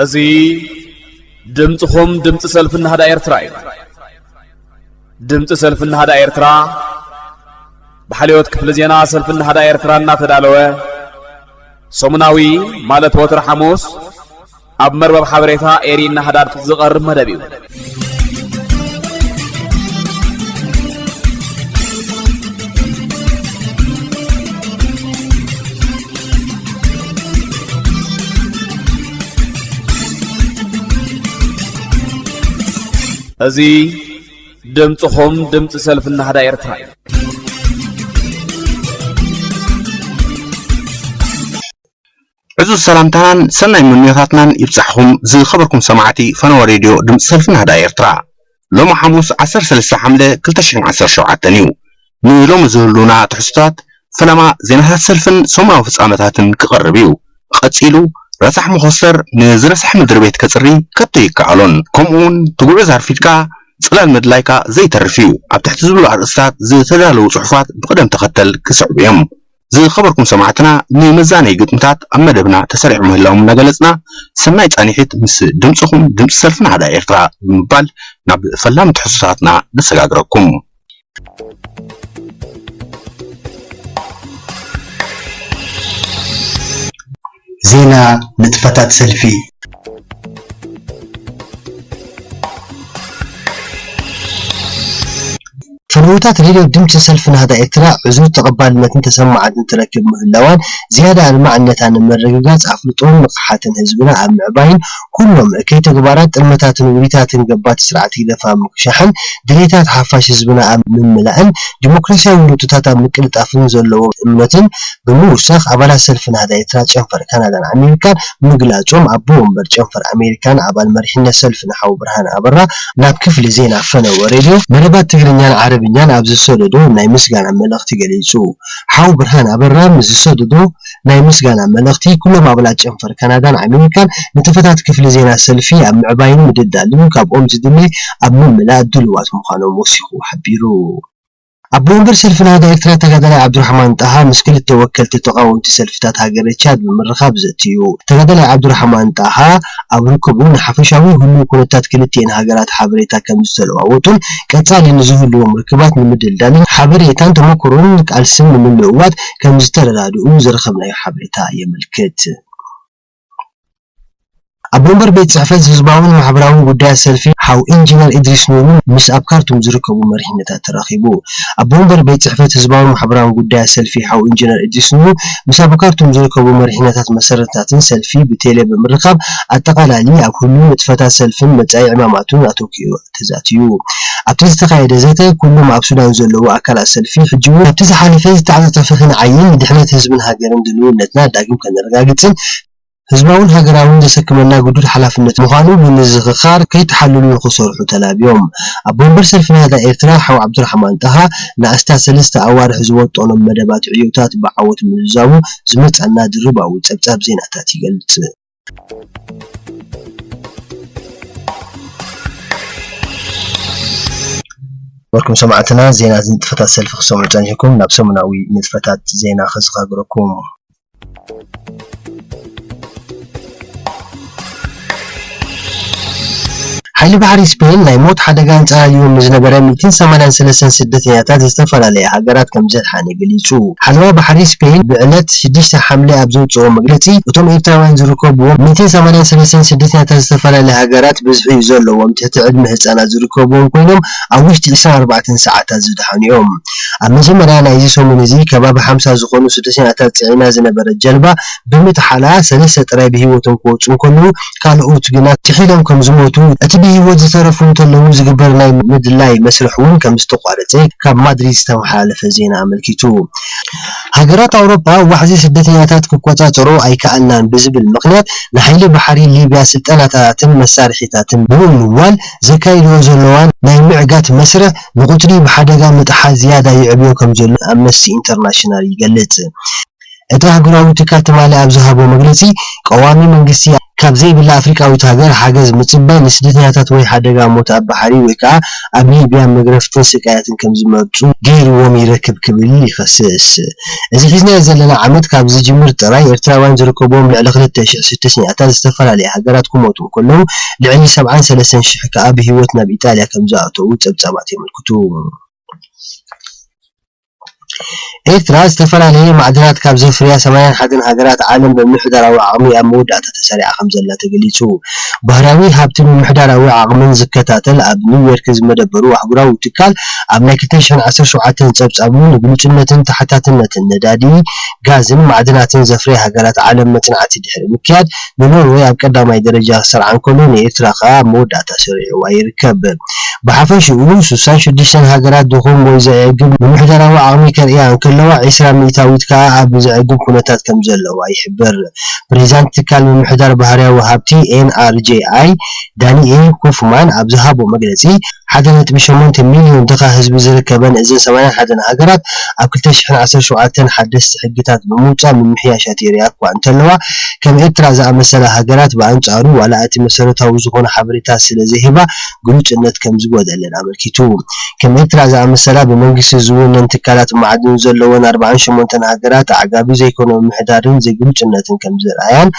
እዚ ድምፅኹም ድምፂ ሰልፊ ናህዳ ኤርትራ እዩ። ድምፂ ሰልፊ ናህዳ ኤርትራ ብሓልዮት ክፍሊ ዜና ሰልፊ ናህዳ ኤርትራ እናተዳለወ ሰሙናዊ፣ ማለት ወትሪ ሓሙስ፣ ኣብ መርበብ ሓበሬታ ኤሪ ናህዳድ ዝቐርብ መደብ እዩ። እዚ ድምፅኹም ድምፂ ሰልፊ ናህዳ ኤርትራ እዩ። ዕዙዝ ሰላምታናን ሰናይ ምንዮታትናን ይብጻሕኹም ዝኸበርኩም ሰማዕቲ ፈነወ ሬድዮ ድምፂ ሰልፊ ናህዳ ኤርትራ። ሎሚ ሓሙስ ዓሰርተ ሰለስተ ሓምለ ክልተ ሽሕን ዓሰርተ ሸውዓተን እዩ። ንሎሚ ዝህሉና ትሕዝቶታት ፈለማ ዜናታት ሰልፍን ሰሙናዊ ፍጻመታትን ክቐርብ እዩ። ቀጺሉ ረሳሕ መኾስተር ንዝረስሐ ምድሪ ቤት ከጽሪ ከቶ ይከኣሎን፣ ከምኡውን ትጉዕዝ ኣርፊድካ ጽላል ምድላይካ ዘይተርፍ እዩ። ኣብ ትሕቲ ዝብሉ ኣርእስታት ዝተዳለዉ ጽሑፋት ብቕደም ተኸተል ክስዕቡ እዮም። ዝኸበርኩም ሰማዕትና፣ ንመዛነዪ ግጥምታት ኣብ መደብና ተሰሪዖም ምህላዎም እናገለጽና፣ ሰናይ ጻኒሒት ምስ ድምጽኹም ድምጺ ሰልፊ ናህዳ ኤርትራ ብምባል ናብ ፈላሚ ትሕዝቶታትና ነሰጋግረኩም። ዜና ንጥፈታት ሰልፊ። ፈነወታት ሬድዮ ድምፂ ሰልፊ ናህዳ ኤርትራ ዕዙዝ ተቐባልነትን ተሰማዕነትን ትረክብ ምህላዋን ዝያዳ ኣድማዕነታ ንምርግጋፅ ኣፍልጦን ንቕሓትን ህዝብና ኣብ ምዕባይን ኩሎም እከይ ተግባራት ጥልመታትን ውዲታትን ገባቲ ስርዓት ህግደፍ ኣብ ምክሻሕን ድሌታት ሓፋሽ ህዝብና ኣብ ምምላእን ዲሞክራሲያዊ ለውጥታት ኣብ ምቅልጣፍን ዘለዎ እምነትን ብምውሳኽ ኣባላት ሰልፊ ናህዳ ኤርትራ ጨንፈር ካናዳን ኣሜሪካን ምግላጾም ኣቦ ወንበር ጨንፈር ኣሜሪካን ኣባል መሪሕነት ሰልፍን ሓው ብርሃነ ኣበራ ናብ ክፍሊ ዜና ፈነወ ሬድዮ መደባት ትግርኛን ዓረብኛን ኣብ ዝሰደዶ ናይ ምስጋና መልእኽቲ ገሊጹ። ሓው ብርሃነ ኣበራ ምስ ዝሰደዶ ናይ ምስጋና መልእኽቲ ኩሎም ኣባላት ጨንፈር ካናዳን ኣሜሪካን ንጥፈታት ክፍሊ ዜና ሰልፊ ኣብ ምዕባይን ምድልዳልን ካብኦም ዝድለ ኣብ ምምላእ ድሉዋት ምዃኖም ወሲኹ ሓቢሩ። ኣቦ ወንበር ሰልፊ ናህዳ ኤርትራ ተጋዳላይ ዓብዱራሕማን ጣሃ ምስ ክልተ ወከልቲ ተቓወምቲ ሰልፍታት ሃገረ ቻድ ብምርኻብ ዘትዩ። ተጋዳላይ ዓብዱራሕማን ጣሃ ኣብ ርክቡ ንሓፈሻዊ ህሉው ኩነታት ክልቲኤን ሃገራት ሓበሬታ ከም ዝተለዋወጡን ቀጻሊ ንዝህልዎም ርክባት ንምድልዳልን ሓበሬታን ተመኩሮን ቃልስን ንምልውዋጥ ከም ዝተረዳድኡ ዝረኸብናዮ ሓበሬታ የመልክት። ኣቦ ወንበር ቤት ጽሕፈት ህዝባውን ማሕበራውን ጉዳያት ሰልፊ ሓው ኢንጂነር ኢድሪስ ኑሩ ምስ ኣብ ካርቱም ዝርከቡ መሪሕነታት ተራኺቡ። ኣቦ ወንበር ቤት ጽሕፈት ህዝባውን ማሕበራውን ጉዳያት ሰልፊ ሓው ኢንጂነር ኢድሪስ ኑሩ ምስ ኣብ ካርቱም ዝርከቡ መሪሕነታት መሰረትታትን ሰልፊ ብቴሌ ብምርኻብ ኣጠቓላሊ ኣብ ህሉው ንጥፈታት ሰልፍን መጻኢ ዕማማቱን ኣተኪኡ ተዛትዩ። ኣብቲ ዝተኻየደ ዘተ ኩሎም ኣብ ሱዳን ዘለዉ ኣካላት ሰልፊ ሕጂ እውን ኣብቲ ዝሓለፈ ዝተዓጻጸፈ ክንዓይን ንድሕነት ህዝብን ሃገርን ድልውነትና ዳግም ከነረጋግጽን ህዝባውን ሃገራውን ዘሰክመና ግዱድ ሓላፍነት ምዃኑ ብምዝኽኻር ከይተሓለሉ ንኽሰርሑ ተላብዮም። ኣቦ ወንበር ሰልፊ ናህዳ ኤርትራ ሓው ዓብዱራሕማን ጣሃ ንኣስታት ሰለስተ ኣዋርሕ ዝወጠኖም መደባት ዕዮታት ብዓወት ምዝዛሙ ዝመጸና ድርባዊ ጸብጻብ ዜናታት ይገልጽ። በርኩም ሰማዕትና ዜና ንጥፈታት ሰልፊ ክሰምዑ ጸኒሕኩም ናብ ሰሙናዊ ንጥፈታት ዜና ከዘኻግረኩም። ሓይሊ ባሕሪ ስፔን ናይ ሞት ሓደጋ ኣንጸላልዮም ንዝነበረ ሚእትን ሰማንያን ሰለስተን ስደተኛታት ዝተፈላለያ ሃገራት ከም ዘድሓነ ገሊጹ። ሓለዋ ባሕሪ ስፔን ብዕለት ሽዱሽተ ሓምለ ኣብ ዘውጽኦ መግለጺ፣ እቶም ኤርትራውያን ዝርከብዎም ሚእትን ሰማንያን ሰለስተን ስደተኛታት ዝተፈላለያ ሃገራት ብዝሒ ዘለዎም ትሕቲ ዕድመ ህጻናት ዝርከብዎም ኮይኖም ኣብ ውሽጢ ዕስራን ኣርባዕተን ሰዓታት ዝደሓኑ እዮም። ኣብ መጀመርያ ናይዚ ሰሙን እዚ ከባቢ ሓምሳ ዝኾኑ ስደተኛታት ጽዒና ዝነበረት ጀልባ ብምጥሓላ ሰለስተ ጥራይ ብህይወቶም ክወጹ እንከለዉ ካልኦት ግና ጥሒሎም ከም ዝሞቱ እቲ ብህይወት ዝተረፉ እንተለዉ ዝግበር ናይ ምድላይ መስርሕ እውን ከም ዝተቋረጸ ካብ ማድሪድ ዝተመሓላለፈ ዜና ኣመልኪቱ። ሃገራት ኣውሮፓ ዋሕዚ ስደተኛታት ክቆጻጸሮ ኣይከኣልናን ብዝብል ምኽንያት ንሓይሊ ባሕሪ ሊብያ ስልጠናታትን መሳርሒታትን ብምምዋል ዘካይድኦ ዘለዋ ናይ ምዕጋት መስርሕ ንቁጽሪ ብሓደጋ ምጥሓል ዝያዳ ይዕብዮ ከም ዘሎ ኣምነስቲ ኢንተርናሽናል ይገልጽ። እቲ ኣህጉራዊ ትካል ትማሊ ኣብ ዝሃቦ መግለጺ ቀዋሚ መንግስቲ ካብ ዘይብላ ኣፍሪቃዊት ሃገር ሓገዝ ምጽባይ ንስደተኛታት ወይ ሓደጋ ሞት ኣብ ባሕሪ ወይ ከኣ ኣብ ሊብያ መግረፍትን ስቃያትን ከም ዝመርጹ ገይርዎም ይረክብ ክብል ይኸስስ። እዚ ሒዝናዮ ዘለና ዓመት ካብ ዝጅምር ጥራይ ኤርትራውያን ዝርከብዎም ልዕሊ ክልተ ሽሕ ስደተኛታት ዝተፈላለያ ሃገራት ክሞቱ እንከለዉ ልዕሊ ሰብዓን ሰለስተን ሽሕ ከኣ ብህይወት ናብ ኢጣልያ ከም ዝኣተዉ ጸብጻባት የመልክቱ። ኤርትራ ዝተፈላለየ ማዕድናት ካብ ዘፍርያ ሰማንያን ሓደን ሃገራት ዓለም ብምምሕዳራዊ ዓቕሚ ኣብ መወዳእታ ተሰሪዓ ከም ዘላ ተገሊጹ። ባህርያዊ ሃብትን ምምሕዳራዊ ዓቕምን ዝከታተል ኣብ ኒውዮርክ ዝመደበሩ ኣህጉራዊ ትካል ኣብ ናይ ክልተ ሽሕን ዓሰርተ ሸውዓተን ጸብጻቡ ንግሉጽነትን ተሓታትነትን ነዳዲ፣ ጋዝን ማዕድናትን ዘፍርያ ሃገራት ዓለም መጽናዕቲ ድሕሪ ምክያድ ንኖርወይ ኣብ ቀዳማይ ደረጃ ክሰርዓ እንከሎ ንኤርትራ ከኣ ኣብ መወዳእታ ሰሪዕዋ ይርከብ። ብሓፈሽኡ፣ ስሳን ሽዱሽተን ሃገራት ድኹም ወይ ዘዕግብ ምምሕዳራዊ ዓቕሚ ከርእያ እንከለዋ፣ ዒስራ ሚእታዊት ከኣ ኣብ ዘዕግብ ኩነታት ከም ዘለዋ ይሕብር። ፕሬዚዳንት ትካል ምምሕዳር ባህርያዊ ሃብቲ ኤን ኣር ጂ ኣይ ዳኒኤል ኮፍማን ኣብ ዝሃቦ መግለጺ፣ ሓደ ነጥቢ ሸሞንተ ሚልዮን ድኻ ህዝቢ ዝርከበን እዘን ሰማንያን ሓደን ሃገራት ኣብ ክልተ ሽሕን ዓሰርተ ሸውዓተን ሓደስቲ ሕግታት ብምውጻእ ምምሕያሻት የርእያ እኳ እንተለዋ፣ ከም ኤርትራ ዝኣመሰላ ሃገራት ብኣንጻሩ ዋላ እቲ መሰረታዊ ዝኾነ ሓበሬታ ስለ ዘይህባ ግሉጽነት ከም ዝጎደለን ኣመልኪቱ። ከም ኤርትራ ዝኣመሰላ ብመንግስቲ ዝውነን ትካላት ማዕድን ዘለወን ኣርባዓን ሸሞንተን ሃገራት ኣዕጋቢ ዘይኮነ ምምሕዳርን ዘይግሉጽነትን ከም ዝርኣያን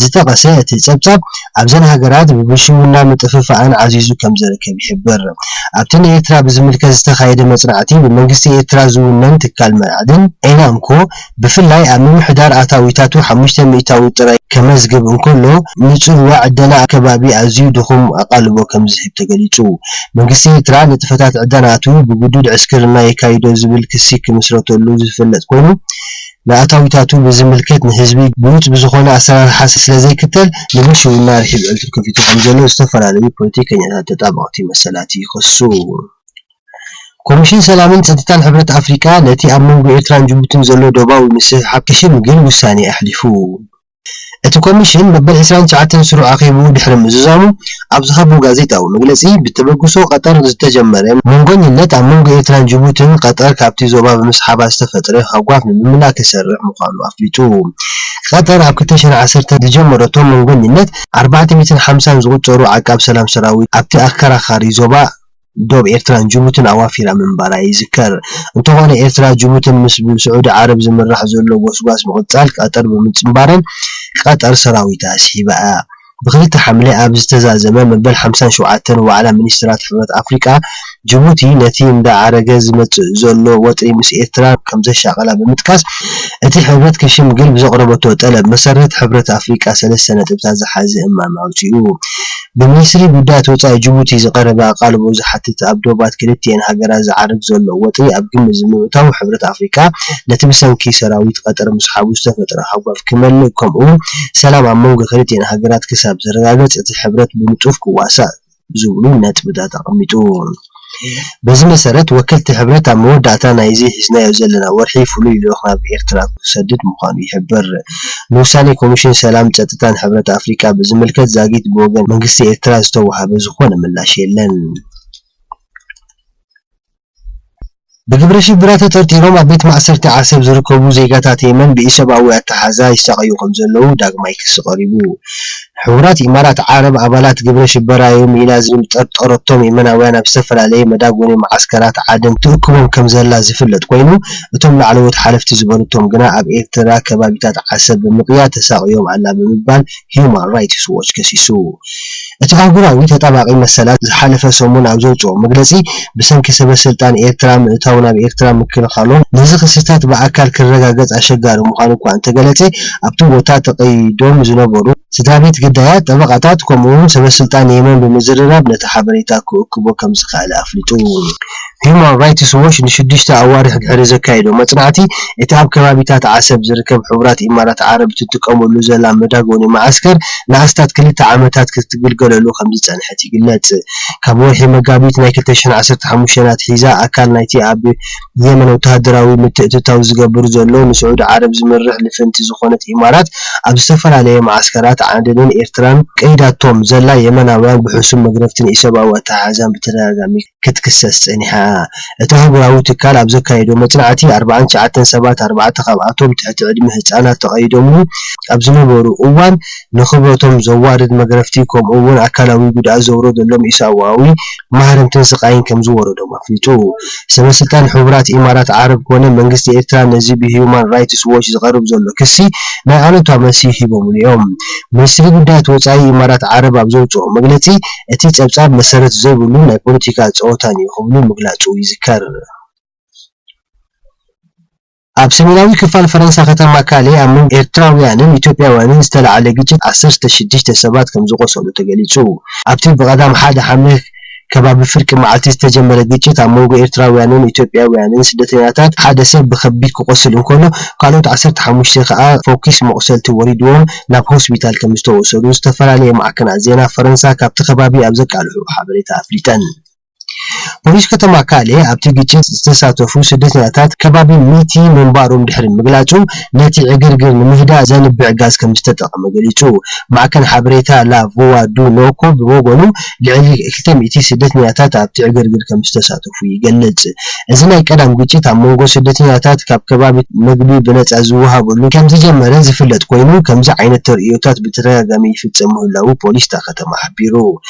ዝጠቐሰ እቲ ጸብጻብ ኣብዘን ሃገራት ብብልሽውና ምጥፍፋኣን ዓዚዙ ከም ዝርከብ ይሕብር። ኣብቲ ንኤርትራ ብዝምልከት ዝተኻየደ መጽናዕቲ ብመንግስቲ ኤርትራ ዝውነን ትካል ማዕድን ኤናምኮ ብፍላይ ኣብ ምምሕዳር ኣታዊታቱ ሓሙሽተ ሚእታዊ ጥራይ ከመዝግብ እንከሎ፣ ንጽልዋ ዕደና ከባቢ ኣዝዩ ድኹም ኣቓልቦ ከም ዝህብ ተገሊጹ። መንግስቲ ኤርትራ ንጥፈታት ዕደናቱ ብግዱድ ዕስክርና የካይዶ ዝብል ክሲ ክምስረተሉ ዝፍለጥ ኮይኑ፣ ንኣታዊታቱ ብዝምልከት ንህዝቢ ግሉጽ ብዝኾነ ኣሰራርሓ ስለ ዘይክተል፣ ንብልሽውና ርሒብ ዕልቱል ከፊቱ ከም ዘሎ ዝተፈላለዩ ፖለቲከኛታት ተጣበቕቲ መሰላት ይኸሱ። ኮሚሽን ሰላምን ጸጥታን ሕብረት ኣፍሪቃ ነቲ ኣብ መንጎ ኤርትራን ጅቡትን ዘሎ ዶባዊ ምስሕሓብ ክሽምግል ውሳኔ ኣሕሊፉ። እቲ ኮሚሽን መበል ዕስራን ትሽዓተን ስሩዕ ኣኼብኡ ድሕሪ ምዝዛሙ ኣብ ዝሃቦ ጋዜጣዊ መግለጺ፣ ብተበግሶ ቀጠር ዝተጀመረ መንጎኝነት ኣብ መንጎ ኤርትራን ጅቡትን ቀጠር ካብቲ ዞባ ብምስሓባ ዝተፈጥረ ሃጓፍ ንምምላእ ክሰርሕ ምዃኑ ኣፍሊጡ። ቀጠር ኣብ ክልተ ሽሕን ዓሰርተን ዝጀመረቶ መንጎኝነት ኣርባዕተ ሚእትን ሓምሳን ዝቑጸሩ ዓቃብ ሰላም ሰራዊት ኣብቲ ኣከራኻሪ ዞባ ዶብ ኤርትራን ጅቡትን ኣዋፊራ ምንባራ ይዝከር። እንተኾነ ኤርትራ ጅቡትን ምስ ብስዑዲ ዓረብ ዝምራሕ ዘሎ ጎስጓስ ምቕጻል ቀጠር ብምጽንባረን ቀጠር ሰራዊታ ኣስሒባ እያ። ብክልተ ሓምለ ኣብ ዝተዛዘመ መበል ሓምሳን ሸውዓተን ዋዕላ ሚኒስትራት ሕብረት ኣፍሪቃ ጅቡቲ ነቲ እንዳዓረገ ዝመጽእ ዘሎ ወጥሪ ምስ ኤርትራ ከም ዘሻቐላ ብምጥቃስ እቲ ሕብረት ክሽምግል ብዘቕረበቶ ጠለብ መሰረት ሕብረት ኣፍሪቃ ሰለስተ ነጥብታት ዝሓዘ እማመ ኣውጺኡ። ብሚኒስትሪ ጉዳያት ወጻኢ ጅቡቲ ዝቐረበ ኣቓልቦ ዝሓትት ኣብ ዶባት ክልቲኤን ሃገራት ዝዓርግ ዘሎ ወጥሪ ኣብ ግምት ብምእታው፣ ሕብረት ኣፍሪቃ ነቲ ብሰንኪ ሰራዊት ቀጠር ምስሓቡ ዝተፈጥረ ሃጓፍ ክመልእ፣ ከምኡ'ውን ሰላም ኣብ መንጎ ክልቲኤን ሃገራት ክሳብ ዝረጋገጽ እቲ ሕብረት ብንጡፍ ክዋሳእ ዝብሉ ነጥብታት ኣቐሚጡ። በዚ መሰረት፣ ወከልቲ ሕብረት ኣብ መወዳእታ ናይዚ ሒዝናዮ ዘለና ወርሒ ፍሉይ ልኡኽ ናብ ኤርትራ ክሰድድ ምዃኑ ይሕብር። ንውሳኔ ኮሚሽን ሰላም ጸጥታን ሕብረት ኣፍሪቃ ብዝምልከት ዛጊት ብወገን መንግስቲ ኤርትራ ዝተወሃበ ዝኾነ ምላሽ የለን። ብግብረ ሽበራ ተጠርጢሮም ኣብ ቤት ማእሰርቲ ዓሰብ ዝርከቡ ዜጋታት የመን ብኢሰብኣዊ ኣተሓዛ ይሳቐዩ ከም ዘለዉ ዳግማይ ክሲ ቀሪቡ። ሕቡራት ኢማራት ዓረብ ኣባላት ግብረ ሽበራ እዮም ኢላ ዝጠርጠረቶም የመናውያን ኣብ ዝተፈላለየ መዳጎኒ መዓስከራት ዓደን ትእክቦም ከም ዘላ ዝፍለጥ ኮይኑ፣ እቶም ላዕለዎት ሓለፍቲ ዝበሉቶም ግና ኣብ ኤርትራ ከባቢታት ዓሰብ ብምቕያር ተሳቕዮም ኣላ ብምባል ሂዩማን ራይትስ ዎች ከሲሱ። እቲ ኣህጉራዊ ተጣባቒ መሰላት ዝሓለፈ ሰሙን ኣብ ዘውጽኦ መግለጺ፣ ብሰንኪ ሰበ ስልጣን ኤርትራ ምእታው ናብ ኤርትራ ምክልኻሎም፣ ነዚ ክስታት ብኣካል ክረጋገጽ ኣሸጋሪ ምዃኑ እኳ እንተገለጸ፣ ኣብቲ ቦታ ተቐይዶም ዝነበሩ ስድራ ቤት ግዳያት፣ ጠበቓታት፣ ከምኡ'ውን ሰበ ስልጣን የመን ብምዝርራብ ነቲ ሓበሬታ ክእክቦ ከም ዝኸኣለ ኣፍሊጡ። ሂዩማን ራይትስ ዎች ንሽዱሽተ ኣዋርሕ ድሕሪ ዘካየዶ መጽናዕቲ፣ እቲ ኣብ ከባቢታት ዓሰብ ዝርከብ ሕቡራት ኢማራት ዓረብ እትጥቀመሉ ዘላ መዳጎኒ መዓስከር ንኣስታት ክልተ ዓመታት ክትግልገለሉ ከም ዝጸንሐት ይግለጽ። ካብ ወርሒ መጋቢት ናይ ክልተ ሽሕን ዓሰርተ ሓሙሽተን ኣትሒዛ ኣካል ናይቲ ኣብ የመን ወተሃደራዊ ምትእትታው ዝገብር ዘሎ ንስዑዲ ዓረብ ዝምርሕ ልፍንቲ ዝኾነት ኢማራት ኣብ ዝተፈላለየ መዓስከራት ተዓደለን ኤርትራን ቀይዳቶም ዘላ የመናውያን ብሕሱም መግረፍትን ኢሰብኣዊ ኣተሓሕዛን ብተደጋጋሚ ክትክሰስ ጸኒሓ። እቲ ኣህጉራዊ ትካል ኣብ ዘካየዶ መጽናዕቲ፣ ኣርባዓን ትሽዓተን ሰባት፣ ኣርባዕተ ካብኣቶም ትሕቲ ዕድመ ህጻናት፣ ተቐይዶምሉ ኣብ ዝነበሩ እዋን ንኽብረቶም ዘዋርድ መግረፍቲ ከምኡ እውን ኣካላዊ ጉድኣት ዘውረደሎም ኢሰብኣዊ ማህረምትን ስቓይን ከም ዝወረዶም ኣፍሊጡ። ሰበ ስልጣን ሕቡራት ኢማራት ዓረብ ኮነ መንግስቲ ኤርትራ ነዚ ብሂዩማን ራይትስ ዎች ዝቐርብ ዘሎ ክሲ ናይ ኣሉታ መልሲ ሂቦምሉ እዮም። ሚኒስትሪ ጉዳያት ወጻኢ ኢማራት ዓረብ ኣብ ዘውጽኦ መግለጺ፣ እቲ ጸብጻብ መሰረት ዘይብሉ ናይ ፖለቲካ ጸወታን እዩ ክብሉ ምግላጹ ይዝከር። ኣብ ሰሜናዊ ክፋል ፈረንሳ ከተማ ካሌ ኣብ መንጎ ኤርትራውያንን ኢትዮጵያውያንን ዝተላዕለ ግጭት ዓሰርተ ሽዱሽተ ሰባት ከም ዝቖሰሉ ተገሊጹ። ኣብቲ ብቐዳም ሓደ ሓምለ ከባቢ ፍርቂ መዓልቲ ዝተጀመረ ግጭት ኣብ መንጎ ኤርትራውያንን ኢትዮጵያውያንን ስደተኛታት ሓደ ሰብ ብኸቢድ ክቖስል እንከሎ፣ ካልኦት ዓሰርተ ሓሙሽተ ከኣ ፈኲስ መቑሰልቲ ወሪድዎም ናብ ሆስፒታል ከም ዝተወሰዱ ዝተፈላለየ ማዕከናት ዜና ፈረንሳ ካብቲ ከባቢ ኣብ ዘቃልሑ ሓበሬታ ኣፍሊጠን። ፖሊስ ከተማ ካሌ ኣብቲ ግጭት ዝተሳተፉ ስደተኛታት ከባቢ ሚቲ ምንባሮም ድሕሪ ምግላጹ፣ ነቲ ዕግርግር ንምህዳእ ዘንብዕ ጋዝ ከም ዝተጠቐመ ገሊጹ። ማዕከን ሓበሬታ ላ ቮዋ ዱ ኖኮ ብወገኑ፣ ልዕሊ ክልተ ሚእቲ ስደተኛታት ኣብቲ ዕግርግር ከም ዝተሳተፉ ይገልጽ። እዚ ናይ ቀዳም ግጭት ኣብ መንጎ ስደተኛታት ካብ ከባቢ መግቢ ብነጻ ዝወሃበሉ ከም ዝጀመረ ዝፍለጥ ኮይኑ፣ ከምዚ ዓይነት ተርእዮታት ብተደጋጋሚ ይፍጸም ምህላዉ ፖሊስ እታ ከተማ ሓቢሩ።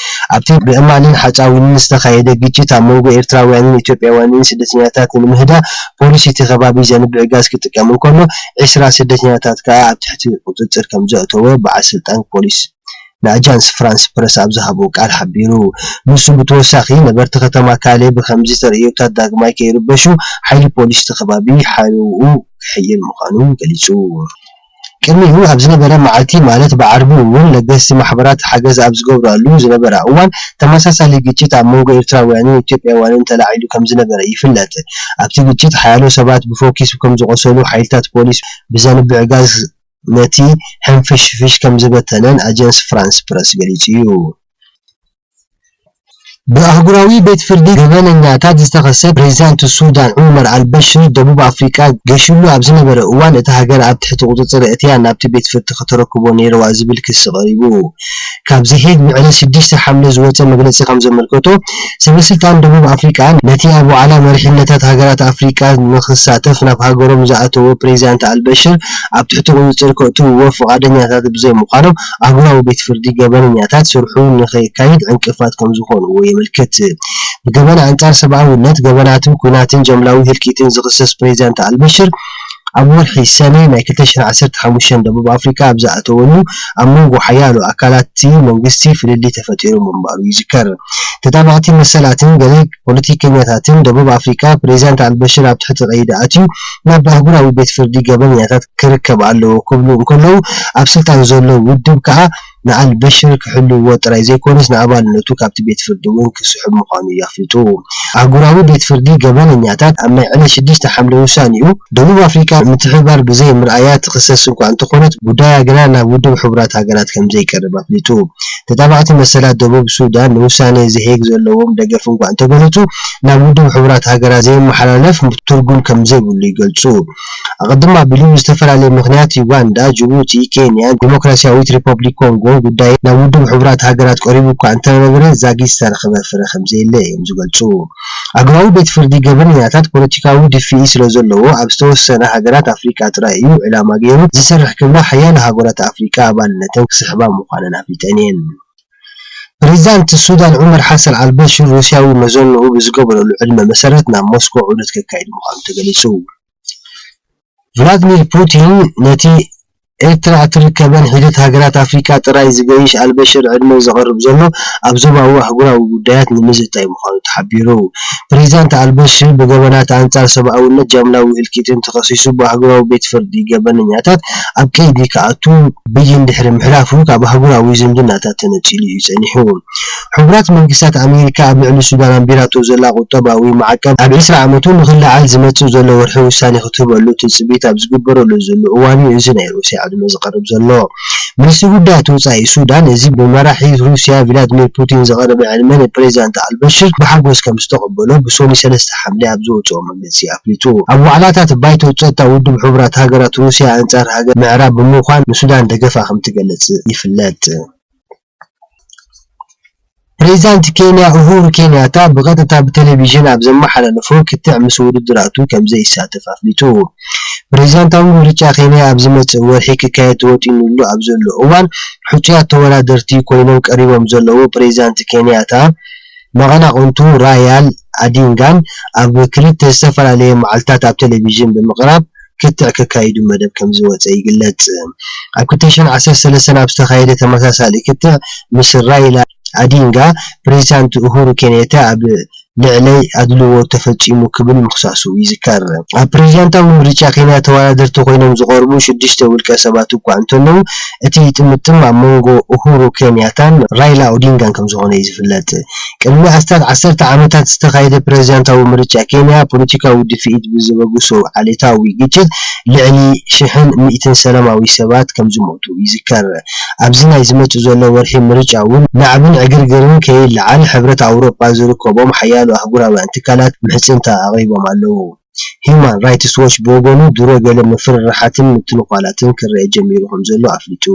ኣብቲ ብእማንን ሓጻዊንን ዝተኻየደ ግጭት ኣብ መንጎ ኤርትራውያንን ኢትዮጵያውያንን ስደተኛታት ንምህዳእ ፖሊስ እቲ ከባቢ ዘንብዕ ጋዝ ክጥቀም እንከሎ፣ ዕስራ ስደተኛታት ከኣ ኣብ ትሕቲ ቁጽጽር ከም ዘእተወ በዓል ስልጣን ፖሊስ ንኣጃንስ ፍራንስ ፕረስ ኣብ ዝሃቦ ቃል ሓቢሩ። ንሱ ብተወሳኺ፣ ነበርቲ ከተማ ካሌ ብኸምዚ ተርእዮታት ዳግማይ ከይርበሹ ሓይሊ ፖሊስ እቲ ከባቢ ሓለውኡ ክሕይል ምዃኑ ገሊጹ። ቅድሚኡ ኣብ ዝነበረ መዓልቲ፣ ማለት ብዓርቢ እውን፣ ለገስቲ ማሕበራት ሓገዝ ኣብ ዝገብራሉ ዝነበራ እዋን፣ ተመሳሳሊ ግጭት ኣብ መንጎ ኤርትራውያንን ኢትዮጵያውያንን ተላዒሉ ከም ዝነበረ ይፍለጥ። ኣብቲ ግጭት፣ ሓያሎ ሰባት ብፎኪስ ከም ዝቖሰሉ፣ ሓይልታት ፖሊስ ብዘንብዕ ጋዝ ነቲ ሕንፍሽፍሽ ከም ዝበተነን ኣጀንስ ፍራንስ ፕረስ ገሊጹ እዩ። ብኣህጉራዊ ቤት ፍርዲ ገበነኛታት ዝተኸሰ ፕሬዚዳንት ሱዳን ዑመር ኣልበሽር፣ ደቡብ ኣፍሪቃ ገሽሉ ኣብ ዝነበረ እዋን፣ እታ ሃገር ኣብ ትሕቲ ቁጽጽር እትያ ናብቲ ቤት ፍርዲ ከተረክቦ ነይርዋ ዝብል ክሲ ቀሪቡ። ካብ ዘሄግ ብዕለት ሽዱሽተ ሓምለ ዝወጸ መግለጺ ከም ዘመልከቶ፣ ሰበ ስልጣን ደቡብ ኣፍሪቃ ነቲ ኣብ ዋዕላ መሪሕነታት ሃገራት ኣፍሪቃ ንኽሳተፍ ናብ ሃገሮም ዝኣተወ ፕሬዚዳንት ኣልበሽር ኣብ ትሕቲ ቁጽጽር ከእትውዎ ፍቓደኛታት ብዘይምዃኖም፣ ኣህጉራዊ ቤት ፍርዲ ገበነኛታት ስርሑ ንኸየካይድ ዕንቅፋት ከም ዝኾንዎ የመልክት። ብገበን ኣንጻር ሰብኣውነት፣ ገበናትን ኲናትን ጃምላዊ ህልቂትን ዝኽሰስ ፕሬዚዳንት ኣልበሽር፣ ኣብ ወርሒ ሰነ ናይ ክልተ ሽሕን ዓሰርተ ሓሙሽተን ደቡብ ኣፍሪቃ ኣብ ዝኣተወሉ፣ ኣብ መንጎ ሓያሎ ኣካላት እቲ መንግስቲ ፍልልይ ተፈጢሩ ምንባሩ ይዝከር። ተጣበቕቲ መሰላትን ገለ ፖለቲከኛታትን ደቡብ ኣፍሪቃ፣ ፕሬዚዳንት ኣልበሽር ኣብ ትሕቲ ቀይዲ ኣትዩ ናብ ኣህጉራዊ ቤት ፍርዲ ገበነኛታት ክርከብ ኣለዎ ክብሉ እንከለዉ፣ ኣብ ስልጣን ዘሎ ውድብ ከኣ ንኣልበሽር ክሕልውዎ ጥራይ ዘይኮነስ፣ ንኣባልነቱ ካብቲ ቤት ፍርዲ እውን ክስሕብ ምዃኑ እዩ ኣፍሊጡ። ኣህጉራዊ ቤት ፍርዲ ገበነኛታት ኣብ ናይ ዕለት ሽዱሽተ ሓምለ ውሳኔኡ፣ ደቡብ ኣፍሪቃ ምትሕብባር ብዘይ ምርኣያ ትኽሰስ እኳ እንተኾነት፣ ጉዳያ ግና ናብ ውድብ ሕቡራት ሃገራት ከም ዘይቀርብ ኣፍሊጡ። ተጣበቕቲ መሰላት ደቡብ ሱዳን ንውሳኔ ዘሄግ ዘለዎም ደገፍ እኳ እንተገለጹ፣ ናብ ውድብ ሕቡራት ሃገራት ዘየመሓላለፍ ትርጉም ከም ዘይብሉ ይገልጹ። ኣቐድም ኣቢሉ ብዝተፈላለየ ምኽንያት ዩጋንዳ፣ ጅቡቲ፣ ኬንያን ዲሞክራሲያዊት ሪፐብሊክ ኮንጎን ጉዳይ ናብ ውድብ ሕቡራት ሃገራት ቀሪቡ እኳ እንተነበረ፣ ዛጊት ዝተረኸበ ፍረ ከም ዘየለ እዮም ዝገልጹ። ኣህጉራዊ ቤት ፍርዲ ገበነኛታት ፖለቲካዊ ድፍኢ ስለ ዘለዎ፣ ኣብ ዝተወሰና ሃገራት ኣፍሪቃ ጥራይ እዩ ዕላማ ገይሩ ዝሰርሕ ክብላ ሓያሎ ሃገራት ኣፍሪቃ ኣባልነተን ክስሕባ ምዃነን ኣፍሊጠን እየን። ፕሬዚዳንት ሱዳን ዑመር ሓሰን ኣልበሽር ሩስያዊ መዘንኡ ብዝገበረሉ ዕድመ መሰረት ናብ ሞስኮ ዑደት ከካይድ ምዃኑ ተገሊጹ። ቭላድሚር ፑቲን ነቲ ኤርትራ እትርከበን ሒደት ሃገራት ኣፍሪቃ ጥራይ ዝገይሽ ኣልበሽር ዕድመ ዘቕርብ ዘሎ ኣብ ዞባዊ ኣህጉራዊ ጉዳያት ንምዝታይ ምዃኑ ተሓቢሩ። ፕሬዚዳንት ኣልበሽር ብገበናት ኣንጻር ሰብኣውነት ጃምላዊ ህልቂትን ተኸሲሱ ብኣህጉራዊ ቤት ፍርዲ ገበነኛታት ኣብ ቀይዲ ክኣቱ ብይን ድሕሪ ምሕላፉ ካብ ኣህጉራዊ ዝምድናታት ተነጺሉ እዩ ጸኒሑ። ሕቡራት መንግስታት ኣሜሪካ ኣብ ልዕሊ ሱዳን ኣንቢራቶ ዘላ ቁጠባዊ ማዕቀብ ኣብ ዕስራ ዓመቱ ንኽለዓል ዝመጽእ ዘሎ ወርሒ ውሳኔ ክትህበሉ ትጽቢት ኣብ ዝግበረሉ ዘሎ እዋን እዩ እዚ ናይ ሩስያ ዕድመ ዝቐርብ ዘሎ። ሚኒስትሪ ጉዳያት ወጻኢ ሱዳን፣ እዚ ብመራሒ ሩስያ ቪላድሚር ፑቲን ዝቐረበ ዕድመ ንፕሬዚዳንት ኣልበሽር ብሓጎስ ከም ዝተቐበሎ ብሶኒ ሰለስተ ሓምለ ኣብ ዝወጽኦ መግለጺ ኣፍሊጡ። ኣብ ዋዕላታት ባይቶ ጸጥታ ውድብ ሕቡራት ሃገራት፣ ሩስያ ኣንጻር ሃገር ምዕራብ ብምዃን ንሱዳን ደገፋ ከም ትገልጽ ይፍለጥ። ፕሬዚዳንት ኬንያ ኡሁሩ ኬንያታ ብቐጥታ ብቴሌቪዥን ኣብ ዘመሓላለፎ ክትዕ ምስ ውድድራቱ ከም ዘይሳተፍ ኣፍሊጡ። ፕሬዚዳንታዊ ምርጫ ኬንያ ኣብ ዝመጽእ ወርሒ ክካየድ ተወጢኑሉ ኣብ ዘሎ እዋን፣ ሕጹያት ተወዳደርቲ ኮይኖም ቀሪቦም ዘለዉ ፕሬዚዳንት ኬንያታ መቐናቕንቱ ራያል ኣዲንጋን ኣብ ክልተ ዝተፈላለየ መዓልታት ኣብ ቴሌቪዥን ብምቕራብ ክትዕ ከካይዱ መደብ ከም ዝወጸ ይግለጽ። ኣብ ክልተ ሽሕን ዓሰርተ ሰለስተን ኣብ ዝተኻየደ ተመሳሳሊ ክትዕ ምስ ራይላ ኣዲንጋ፣ ፕሬዚዳንት ኡሁሩ ኬንያታ ኣብ ልዕለይ ኣድልዎ ተፈጺሙ ክብል ምኽሳሱ ይዝከር። ኣብ ፕሬዚዳንታዊ ምርጫ ኬንያ ተወዳደርቲ ኮይኖም ዝቐርቡ ሽዱሽተ ውልቀ ሰባት እኳ እንተለዉ፣ እቲ ጥምጥም ኣብ መንጎ ኡሁሩ ኬንያታን ራይላ ኦዲንጋን ከም ዝኾነ እዩ ዝፍለጥ። ቅድሚ ኣስታት ዓሰርተ ዓመታት ዝተኻየደ ፕሬዚዳንታዊ ምርጫ ኬንያ፣ ፖለቲካዊ ድፍኢት ብዝበግሶ ዓሌታዊ ግጭት ልዕሊ ሽሕን ሚእትን ሰላማዊ ሰባት ከም ዝሞቱ ይዝከር። ኣብዚ ናይ ዝመጽእ ዘሎ ወርሒ ምርጫ እውን ናዕብን ዕግርግርን ከይለዓል ሕብረት ኣውሮጳ ዝርከቦም ሓያሎ ኣህጉራውያን ትካላት ምሕጽንታ ኣቕሪቦም ኣለዉ። ሂዩማን ራይትስ ዎች ብወገኑ ድሮ ገለ ምፍርራሓትን ምትንዃላትን ክረአ ጀሚሩ ከም ዘሎ ኣፍሊጡ።